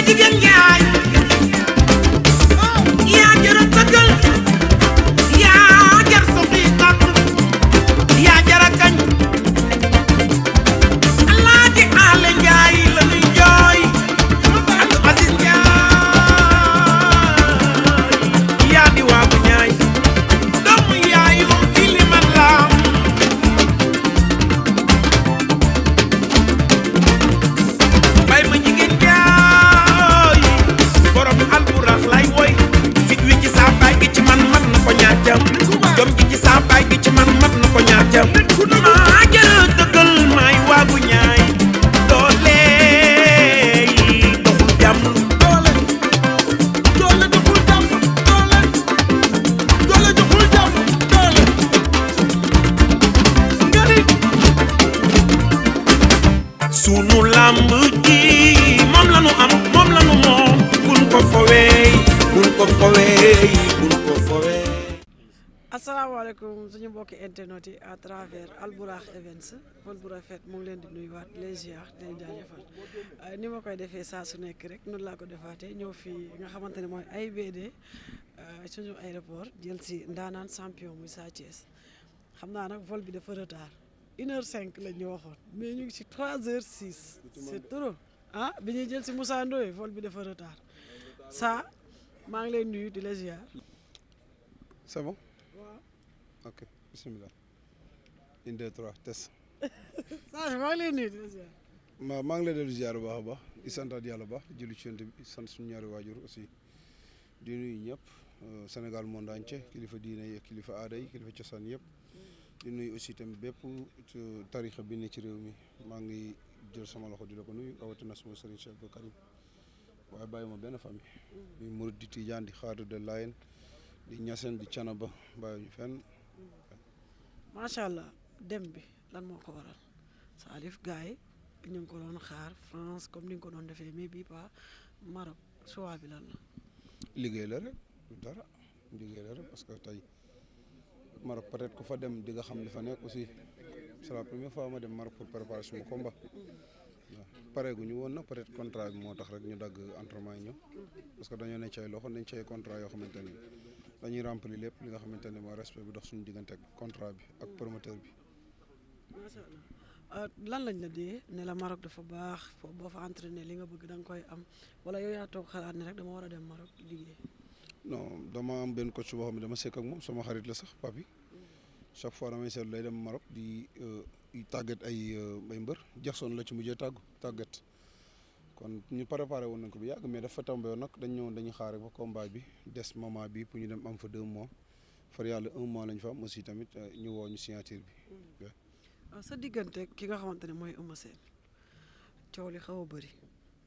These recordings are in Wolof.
jigéen yaay yaa jara tëggal yaa jar soxi tàkk yaa jara kañ Alaaji Ale Njaay la nuy jooy Abdu Aziz Njaay yaa di waagu ñaay doomu yaayu Iliman Lam bay ma jigéen jaay borom alburax lay woy fit wi ci saa baay gi ci man mat na ko ñaar jam jom ji ci saa baay gi ci man mat na ko ñaar jam maa jëra dëggal maay waagu ñaay doole yi doxul jàmm doole doxul jàmm doole doxul jàmm doole nga ni sunu làmb ji moom la nu am moom la nu moom bul ko fowee bul ko fowee bul ko fowee asalaamaaleykum suñu mbokki internet yi à travers Albourakh Events Pël bu rafet mu ngi leen di nuyuwaat les ziar di leen jaajëfal ni ma koy defee saa su nekk rek noonu laa ko defaatee ñëw fii nga xamante ne mooy AIBD suñu aéroport jël si ndaanaan champion muy Sa Thiès xam naa nag vol bi dafa retard 1h05 la ñu waxoon mais ñu ngi si 3h06 c'est trop ah bi ñuy jël si Moussa Ndoye vol bi dafa retard saa maa ngi lay nuyu di la ziar. c'est bon ok bismillah 1 2 3 test saa maa ngi lay nuyu di la ziar. maa ngi lay dellu ziar bu baax a baax di santaat yàlla baax di julli ci Yonent bi sant suñu ñaari waajur aussi di nuyu ñëpp Sénégal monde entier kilifa diine yi kilifa aada yi kilifa cosaan yëpp di nuyu aussi tamit bépp tarixa bi ne ci réew mi maa ngi jël sama loxo di la ko nuyu rawatina sama sëriñ Cheikh Abdou Karim waaye bàyyi ma benn famille muy murid di tijaan di xaadir de Layen di ñaseen di canaba bàyyi ñu fenn. macha allah dem bi lan moo ko waral Salif gars yi ñu ngi ko doon xaar France comme ni nga ko doon defee mais bii pas Maroc choix bi lan la. liggéey la rek du dara liggéey la rek parce que tey Maroc peut-être ku fa dem di nga xam li fa nekk aussi c'est la première fois ma dem Maroc pour préparer suma combat waaw pareeguñu woon na peut-être contrat bi moo tax rek ñu dagg entraînement yi ñëw parce que dañoo ne cay loxo nañ cay contrat yoo xamante ni dañuy remplir lépp li nga xamante ne mooy respect bi dox suñu diggante ak contrat bi ak promoteur bi. macha allah lan lañ la dee ne la Maroc dafa baax boo fa entraîné li nga bëgg da nga koy am wala yow yaa toog xalaat ne rek dama war a dem Maroc liggéey. non dama am benn coach boo xam ne dama sekk ak moom sama xarit la sax papi chaque fois damay seetlu lay dem Maroc di tàggat ay mbër Jackson la ci mujjee tàggat kon ñu préparé woon nañ ko bu yàgg mais dafa tombé woon nag dañ ñëwoon dañuy xaar ba combat bi des moment bi pour ñu dem am fa 2 mois far yàlla 1 mois lañ fa am aussi tamit ñu woo ñu signature bi. sa diggante ki nga xamante ne mooy Eumeu Sène coow li xaw a bëri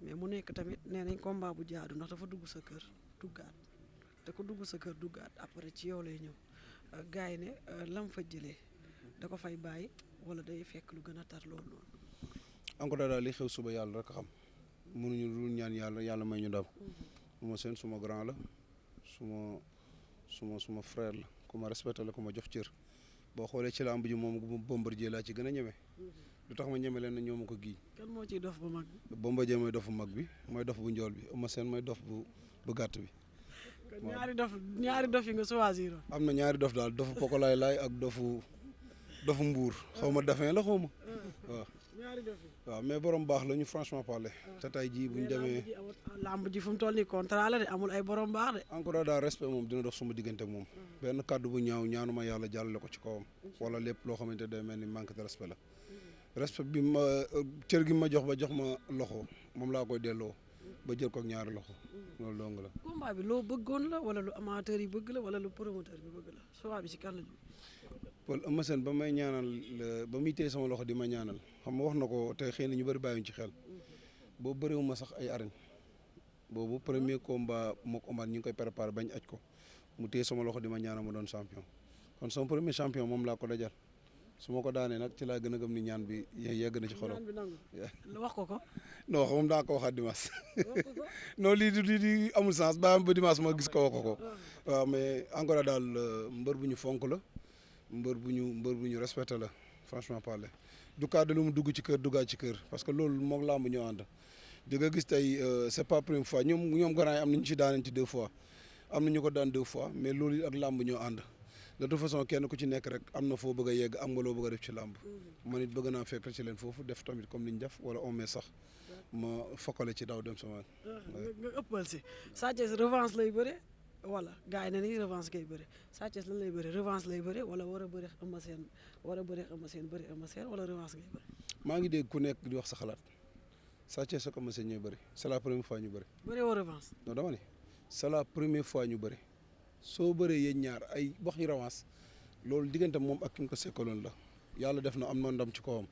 mais mu nekk tamit nee nañ combat bu jaadu ndax dafa dugg sa kër duggaat te ko dugg sa kër duggaat après ci yow lay ñëw gars yi ne lam fa jëlee da ko fay bàyyi wala day fekk lu gën a tar loolu noonu. encore daal li xew suba yàlla rek a xam mënuñu lu ñaan yàlla may ñu ndam. Eumeu Sène suma grand la suma frère la ku ma respecté la ku ma jox cër boo xoolee ci lamb ji moom Bombardier laa ci gën a ñeme lu tax ma ñeme leen na ñoo ma ko giiñ. kan moo ciy dof bu mag bi. Bombardier mooy dof bu mag bi mooy dof bu njool bi Eumeu Sène mooy dof bu gàtt bi. kon ñaari dof yi nga choisir. am na ñaari dof daal dofu Pokolaay laay ak dofu mbuur xaw ma dafin la xaw ma waaw. ñaari dof yi. waaw mais borom baax la ñu franchement parler te tey jii bu ñu demee. lamb ji fu mu toll nii contrat la de amul ay borom baax de. encore daal respect moom dina dox suma diggante ak moom benn kàddu bu ñaaw ñaanuma yàlla jàllale ko ci kawam wala lépp loo xamante day mel ni manque de respect la respect bi ma cër gi ma jox ba jox ma loxo moom laa koy delloo ba jël ko ak ñaari loxo loolu dong la. combat bi loo bëggoon la wala lu amateur yi bëgg la wala lu promoteur bi bëgg la choix bi ci kan la ñu. Paul Eumeu Sène ba may ñaanal ba muy téye sama loxo di ma ñaanal xam nga wax na ko tey xëy na ñu bëri bàyyiwuñ ci xel boobu bëriwuma sax ay arène boobu premier combat mook Omar ñu ngi koy préparé bañ aj ko mu téye sama loxo di ma ñaanal ma doon champion kon sama premier champion moom laa ko dajal su ma ko daanee nag ci laa gën a gëm ni ñaan bi yegg na ci xolam. wax ko. non moom daa ko waxaat dimanche non lii di amul sens ba dimanche ma gis ko wax ko waaw mais encore daal mbër bu ñu fonk la mbër bu ñu respecté la franchement parler du cas de lu mu dugg ci kër duggaat ci kër parce que loolu moom làmb ñoo ànd di nga gis tey c'est pas première fois ñoom grand yi am nañu ci daanante 2 fois am na ñu ko daan 2 fois mais loolu ak làmb ñoo ànd de toute façon kenn ku ci nekk rek am na foo bëgg a yegg am nga loo bëgg a def ci làmb man it bëgg naa fekk ci leen foofu def tamit comme ni ñu def wala on met sax ma fokkale ci daw dem sama. nga ëppal si Sa Thiès revanche lay bëre wala gars yi ne ni revanche ngay bëre Sa Thiès lan lay bëre revanche lay bëre wala war a bëre Eumeu Sène bëre Eumeu Sène wala revanche ngay bëre. maa ngi dégg ku nekk di wax sa xalaat Sa Thiès ak Eumeu Sène ñooy bëri c'est la première fois ñu bëri. bëre woo revanche. non dama ne c'est la première fois ñu bëri soo bëree yéen ñaar ay wax ñu revanche loolu diggante moom ak ki nga ko sekkaloon la yàlla def na am na ndam ci kawam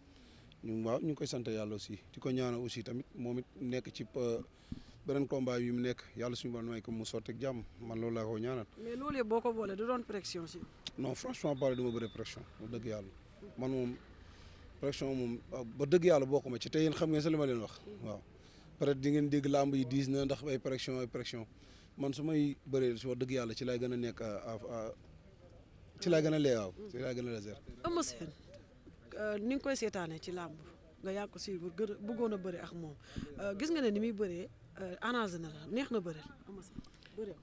ñu ngi koy sant yàlla aussi di ko ñaanal aussi tamit moom it nekk ci beneen combat yi mu nekk yàlla suñu borom may ko mu sotti ak jàmm man loolu laa ko ñaanal. mais loolu yëpp boo ko boolee du doon pression si. non franchement parler du ma bëre pression ba dëgg yàlla man moom pression moom ba dëgg yàlla bokkuma ci te yéen xam ngeen sa li ma leen wax waaw peut-être di ngeen dégg làmb yi diis na ndax ay pression man su may bëree si wax dëgg yàlla ci lay gën a nekk ci lay gën a lee waaw ci lay gën a réserve. Eumeu Sène ni nga koy seetaanee ci làmb nga yàgg ko suivre gën bëggoon a bëri ak moom gis nga ne ni muy bëree arrangé na la neex na bëreel Eumeu Sène bëree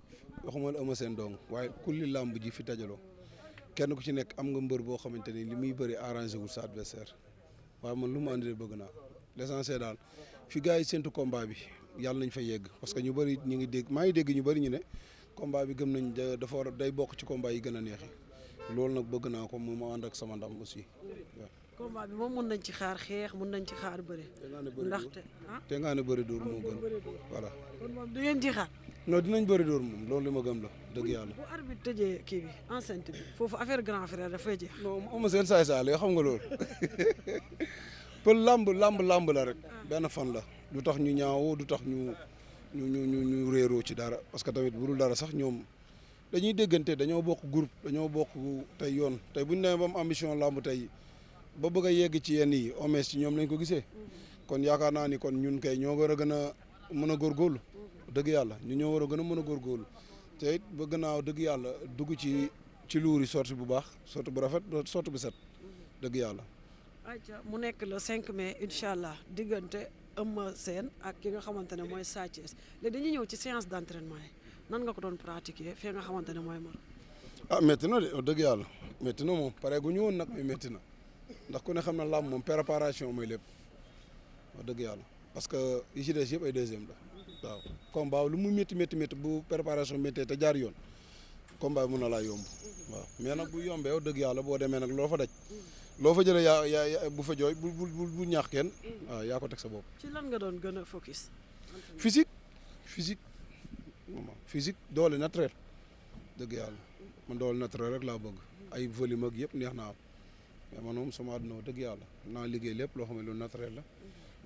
waxuma la Eumeu Sène dong waaye kulli làmb ji fi dajaloo kenn ku ci nekk am nga mbër boo xamante ni li muy bëri arrangé wul sa adversaire waaye man lu mu andi bëgg naa l'essentiel daal fi gars yi séntu combat bi yàlla nañ fa yegg parce que ñu bëri ñu ngi dégg maa ngi dégg ñu bëri ñu ne combat bi gëm nañ dafa war a day bokk ci combat yi gën a neexi loolu nag bëgg naa ko mu ma ànd ak sama ndam aussi waaw. combat bi moom mun nañ ci xaar xeex mun nañ ci xaar bëre. ndaxte te ngaa ne bëri dóor moo gën voilà. kon moom du ngeen ci xaar. non dinañ bëri dóor moom loolu li ma gëm la dëgg yàlla. bu arbitre tëjee kii bi enceinte bi foofu affaire grand frère dafay jeex. non Eumeu Sène saay yoo xam nga loolu pël lamb la rek benn fan la du tax ñu ñaaw du tax ñu réeroo ci dara parce que tamit bu dul dara sax ñoom dañuy déggante dañoo bokk groupe dañoo bokk tey yoon tey bu ñu demee ba am ambition lamb tey ba bëgg a yegg ci yenn yi omes ci ñoom lañ ko gisee kon yaakaar naa ni kon ñun kay ñoo war a gën a mën a góorgóorlu dëgg yàlla ñu ñoo war a gën a mën a góorgóorlu te it ba gannaaw dëgg yàlla dugg ci luuri sorti bu baax sorti bu rafet sorti bu set dëgg yàlla. ayca mu nekk le 5 mai incha allah diggante Eumeu Sène ak ki nga xamante ne mooy Sa Thiès léegi dañuy ñëw ci séance d' entraînement yi nan nga ko doon pratiquer fii nga xamante ne mooy Maroc. ah métti na de dëgg yàlla métti na moom pare gu ñu woon nag mais métti na ndax ku ne xam na làmb moom préparation mooy lépp wax dëgg yàlla parce que yi ci des yëpp ay deuxième la waaw combat lu mu métti bu préparation méttee te jaar yoon combat bi mën na laa yomb waaw mais nag bu yombee wax dëgg yàlla boo demee nag loo fa daj loo fa jëlee yaa bu fa jooy bu ñaax kenn waaw yaa ko teg sa bopp. ci lan nga doon gën a focus. physique doole naturel dëgg yàlla man doole naturel rek laa bëgg ay volume ak yëpp neex naa am mais man moom sama àdduna dëgg yàlla naa liggéey lépp loo xam ne lu naturel la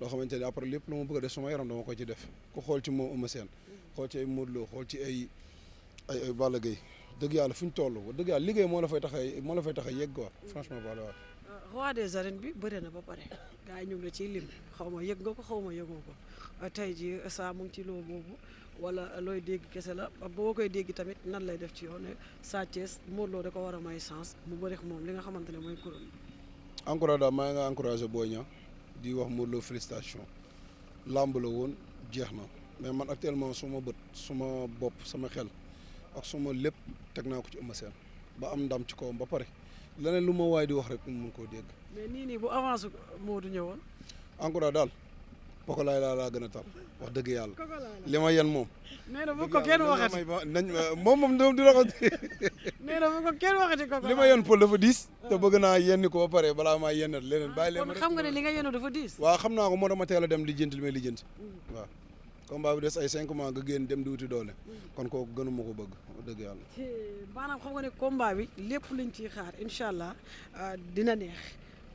loo xamante ne après lépp lu ma bëgg a def sama yaram dama ko ci def ku xool ci moom Eumeu Sène xool ci ay Modou Lo xool ci ay Balla Gaye dëgg yàlla fu ñu toll dëgg yàlla liggéey moo la fay tax a yegg quoi franchement Balla waaw. roi des arènes bi bëre na ba pare gars yi ñu ngi la ciy lim xaw ma yëg nga ko xaw ma yëgoo ko tey ji saa mu ngi ci loo boobu wala looy dégg kese la boo koy dégg tamit nan lay def ci yoon Sa Thiès Modou Lo da ko war a may chance mu bëri moom li nga xamante ne mooy kuréel. encouragé daal maa nga encouragé Boy Niang di wax Modou Lo félicitation làmb la woon jeex na mais man actuellement suma bët suma bopp sama xel ak suma lépp teg naa ko ci Eumeu Sène ba am ndam ci kawam ba pare leneen lu ma waay di wax rek mu mun koo dégg. mais nii bu avance Modou ñëwoon. encouragé daal Pokola laa gën a tal wax dëgg yàlla li ma yen moom. nee na bu ko kenn waxati moom di la ko. nee na bu ko kenn waxati Pokola li ma yen Paul dafa diis. te bëgg naa yenni ko ba pare balaa maa yennat leneen bàyyi leen. kon xam nga ne li nga yenu dafa diis. waaw xam naa ko moo tax ma teel a dem lijjanti li may lijjanti. waaw combat bi des ay 5 mois nga génn dem di wuti doole. kon kooku gënuma ko bëgg wax dëgg yàlla. maanaam xam nga ne combat bi lépp luñ ciy xaar incha allah dina neex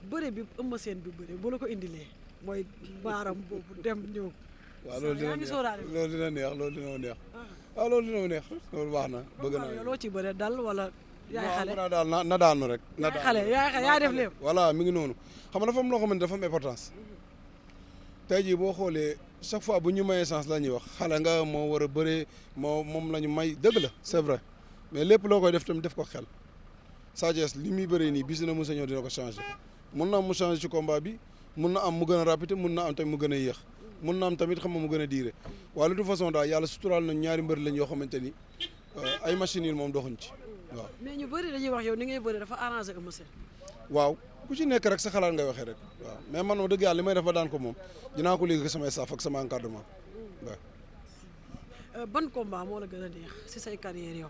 bëre bi Eumeu Sène bi bëre bu la ko indilee. mooy baaram boobu dem ñëw. waaw loolu dina neex loolu dina neex waaw loolu dina neex loolu baax na bëgg naa. loo ci bëre dal wala. yaay xale non daal na daanu rek. na daanu yaay def lépp. voilà mi ngi noonu xam nga dafa am loo xamante dafa am importance. tey jii boo xoolee chaque fois bu ñu mayee chance la ñuy wax xale nga moo war a bëree moom la ñu may dëgg la c'est vrai mais lépp loo koy def tamit def ko xel. Sa Thiès li muy bëree nii bis na mu sa ñëw dina ko changé mun na am mu changé ci combat bi. mun na am mu gën a rapide mun na am tamit mu gën a yéex mun na am tamit xam nga mu gën a diire waaye de toute façon daal yàlla suturaal nañ ñaari mbër lañ yoo xamante ni ay machines yi moom doxuñ ci waaw. mais ñu bëri dañuy wax yow ni ngay bëri dafa arrangé Eumeu Sène. waaw ku ci nekk rek sa xalaat ngay waxee rek waaw mais man dëgg yàlla li may def ba daan ko moom dinaa ko liggéey ak samay staff ak sama encadrement waaw. ban combat moo la gën a neex si say carrière yow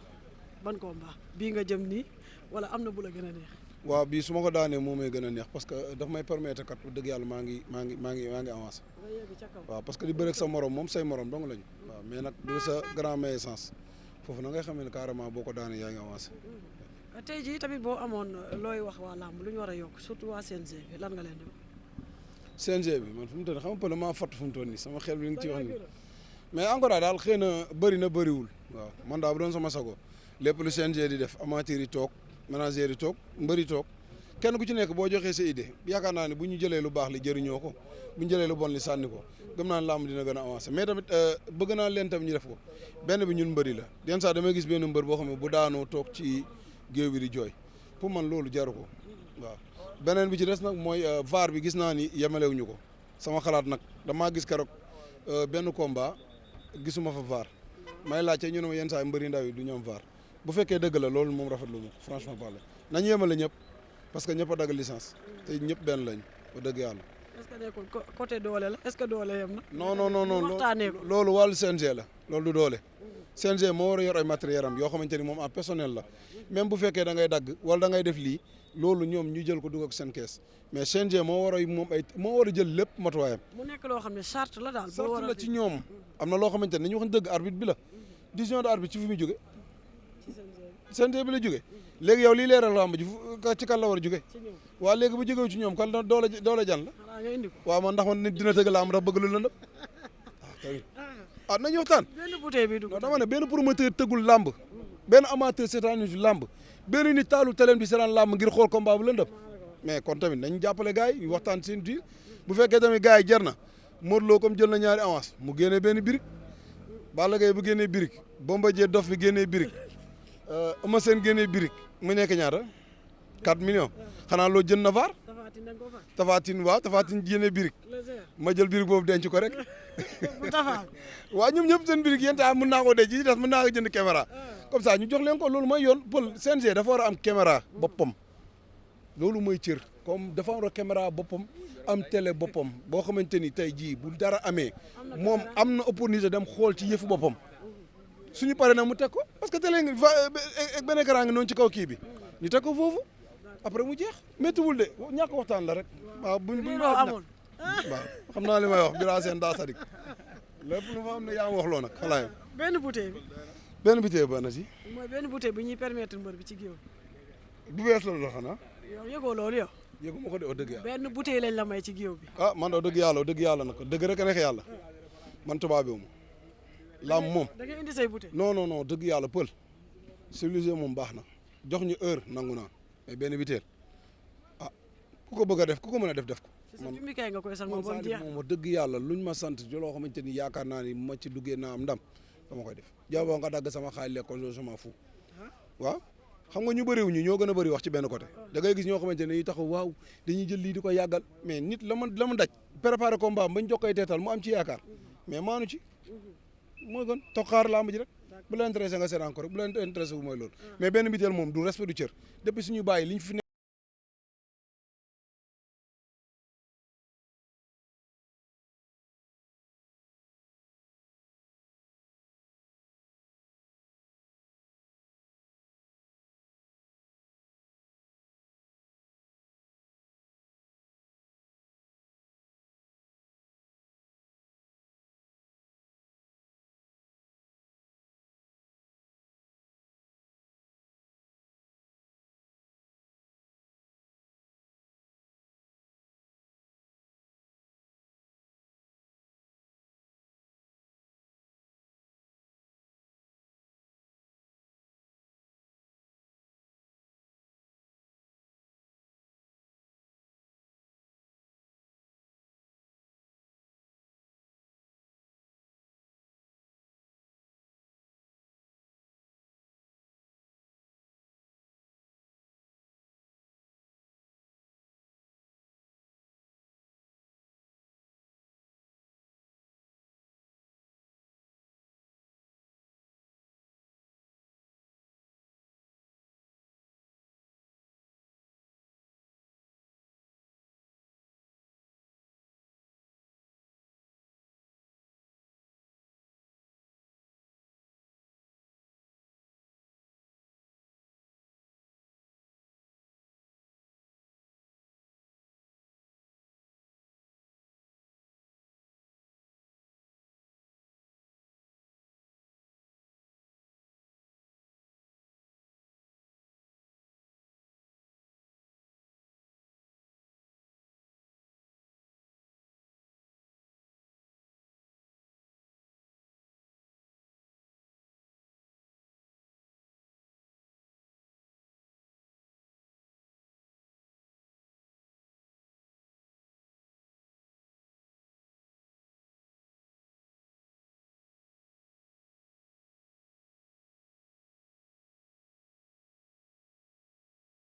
ban combat bii nga jëm nii wala am na bu la gën a neex. waaw bii su ma ko daanee moo may gën a neex parce que daf may permettre kat dëgg yàlla maa ngi avancé waaw parce que di bëreeg sa morom moom say morom dong lañu waaw mais nag du sa grand meilleur sens foofu na ngay xamee ne carrément boo ko daanee yaa ngi avancé. tey jii tamit boo amoon looy wax waa làmb lu ñu war a yokk surtout waa CNG bi lan nga leen di wax. CNG bi man fu mu toll nii xam nga maa fatt fu mu toll nii sama xel bi li nga ci wax nii mais encore daal xëy na bëriwul waaw man daal bu doon sama sago lépp lu CNG di def amateur yi toog manager yi toog mbëri toog kenn ku ci nekk boo joxee sa idée yaakaar naa ne bu ñu jëlee lu baax li jëriñoo ko bu ñu jëlee lu bon li sànni ko gëm naa ne làmb dina gën a avancé mais tamit bëgg naa leen tam ñu def ko benn bi ñun mbëri la yenn saa damay gis benn mbër boo xam ne bu daanoo toog ci géew bi di jooy pour man loolu jaru ko waaw. beneen bi ci des nag mooy VAR bi gis naa ni yemalewuñu ko sama xalaat nag damaa gis keroog benn combat gisuma fa VAR may laajte ñu ne ma yenn saa mbëri ndaw yi du ñu am VAR bu fekkee dëgg la loolu moom rafetlu ma ko franchement parler nañu yemale ñëpp parce que ñëpp a dagg licence te ñëpp benn lañ ba dëgg yàlla. est-ce que nekkul côté doole la est-ce que doole yem na. non waxtaanee ko loolu wàllu CNG la loolu du doole. CNG moo war a yor ay matériel am yoo xamante ni moom en personnel la même bu fekkee da ngay dagg wala da ngay def lii loolu ñoom ñu jël ko dugg ak seen kees mais CNG moo war a jël lépp matuwaayam. mu nekk loo xam ne charte la daal. charte la ci ñoom am na loo xamante ne dañu wax dëgg arbitre bi la décision de arbitre ci fi muy jóge CNG bi la jóge léegi yow lii leeral lamb ji ci kan la war a jóge waaw léegi bu jógewu ci ñoom kan doole jan la waaw man ndax man nit dina tëgg lamb ndax bëgg lu lëndëm nañu waxtaan non dama ne benn promoteur tëggul lamb benn amateur seetaan ci lamb benn nit taalu télé bi seetaan lamb ngir xool combat bu lëndëm mais kon tamit nañ jàppale gars yi waxtaan seen biir bu fekkee tamit gars yi jar na Modou Lo comme jël na ñaari avance mu génnee benn birik Balla Gaye bu génnee birik Bombardier dof bi génnee birik Eumeu Sène génnee birik mu nekk ñaata 4 millions xanaa loo jënd na VAR Tapha Tine génnee birik ma jël birik boobu denc ko rek waaw ñoom ñëpp seen birik yéen tamit mën naa koo denc ci des mën naa ko jënd caméra comme ça ñu jox leen ko loolu mooy yoon pël CNG dafa war a am caméra boppam loolu mooy cër comme dafa war a caméra boppam am télé boppam boo xamante ni tey jii bu dara amee moom am na opportunité dem xool ci yëfu boppam suñu paree nag mu teg ko parce que télé ngi benn écran ngi noonu ci kaw kii bi ñu teg ko foofu après mu jeex méttiwul de ñàkk waxtaan la rek waaw buñ amul waaw xam naa li may wax Bira Sène daa sadik lépp lu ma am ne yaa ma wax loo nag xalaayam benn bouteille bi benn bouteille ba na si mooy benn bouteille bi ñuy permettre mbër bi ci géew bu bees la la xanaa yow yëgoo loolu yow yëgu ma ko de wax dëgg yàlla benn bouteille lañ la may ci géew bi man wax dëgg yàlla nag dëgg rek a neex yàlla man tubaabewu ma lam moom da ngay indi say bouteille non dëgg yàlla pël civilisé moom baax na jox ñu heure nangu naa mais benn biteel ku ko bëgg a def ku ko mën a def ko man kay nga koy sax moom ba jeex moom dëgg yàlla luñ ma sant ci loo xamante ni yaakaar naa ni ma ci duggee naa am ndam dama koy def jaww nga dagg sama xaalis lekk ko sama fu waaw xam nga ñu bëriw ñu ñoo gën a bëri wax ci benn côté da ngay gis ñoo xamante ne dañuy taxaw waaw dañuy jël lii di ko yàggal mais nit la mu daj préparé combat bañ jox koy teetal mu am ci yaakaar mais maanu ci mooy gën toog xaar lamb ji rek bu la intéressé nga seetaan ko rek bu la intéressé bu mooy loolu mais benn biteel moom du respect du cër depuis suñu bàyyi liñ fi